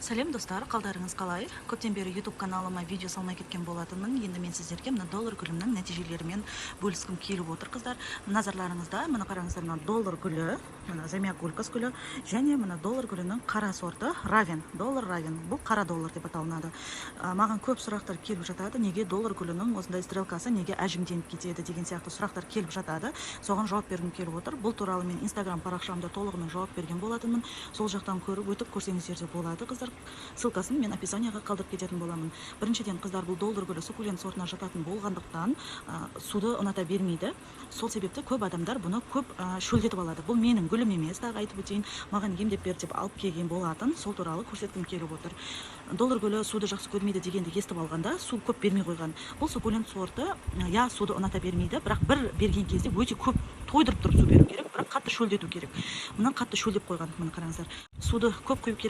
Сәлем, достар! Қалдарыңыз қалай? Көптен бері YouTube каналыма видео салмай кеткен болатынмын. Енді мен сіздерге мына доллар гүлімнің нәтижелерімен бөліскім келіп отыр, қыздар. Назарларыңызда, мына қараңыздар, мына доллар гүлі, мына замиокулькас гүлі және мына доллар гүлінің қара сорты Равен, доллар Равен. Бұл қара доллар деп аталынады. Маған көп сұрақтар келіп жатады: неге доллар гүлінің осындай стрелкасы неге әжімденіп кетеді деген сияқты сұрақтар келіп жатады. Соған жауап бергім келіп отыр. Бұл туралы мен Инстаграм парақшамда толығымен жауап берген болатынмын. Сол жақтан көріп өтіп көрсеңіздер де болады, қыздар. Ссылкасын мен описанияға қалдырып кететін боламын. Біріншіден, қыздар, бұл доллар гүлі суккулент сортына жататын болғандықтан, суды ұната бермейді. Сол себепті көп адамдар бұны көп шөлдетіп алады. Бұл менің гүлім емес, тағы айтып өтейін, маған емдеп бер деп алып келген болатын. Сол туралы көрсеткім келіп отыр. Доллар гүлі суды жақсы көрмейді дегенді естіп алғанда, су көп бермей қойған. Бұл суккулент сорты, иә, суды ұната бермейді, бірақ бір берген кезде өте көп тойдырып тұрып су беру керек, бірақ қатты шөлдету керек. Мына қатты шөлдеп қойған, міне, қараңыздар, суды көп құю керек.